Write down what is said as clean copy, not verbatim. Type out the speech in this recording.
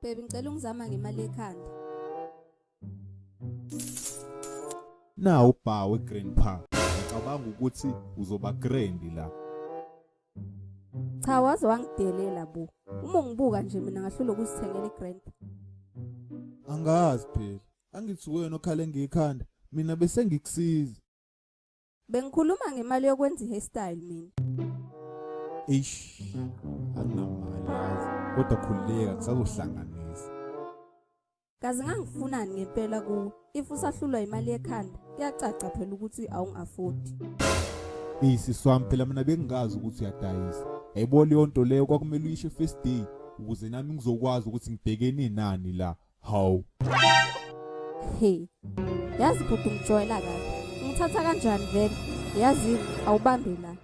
Baby ngicela ungizama ngemali ekhanda. Nawu ubha wegrandpa. Ngicabanga ukuthi uzoba grand la. Cha waze wangidelela bo. Uma ungibuka nje mina ngahlula ukuzithengela igrandpa. Angazi phela. Angithi wena okhale ngekhanda, mina bese ngikusiza. Bengikhuluma ngemali yokwenza i-hairstyle mina. Eish, anginamali yazi. Kodwa khululeka ngisazohlanganisa. Kazi ngangifunani ngempela kuwe. If usahlulwa imali yekhanda, kuyacaca phela ukuthi awungi-afford. Eyi sisi wami phela mina bengingazi ukuthi uyadayisa. Yayibona leyo nto leyo kwakumele uyisho first day ukuze nami ngizokwazi ukuthi ngibhekene nani la. Hawu. Hey. Yazi bhuti ungijwayela kabi. Ungithatha kanjani vele? Yazi awubambe la.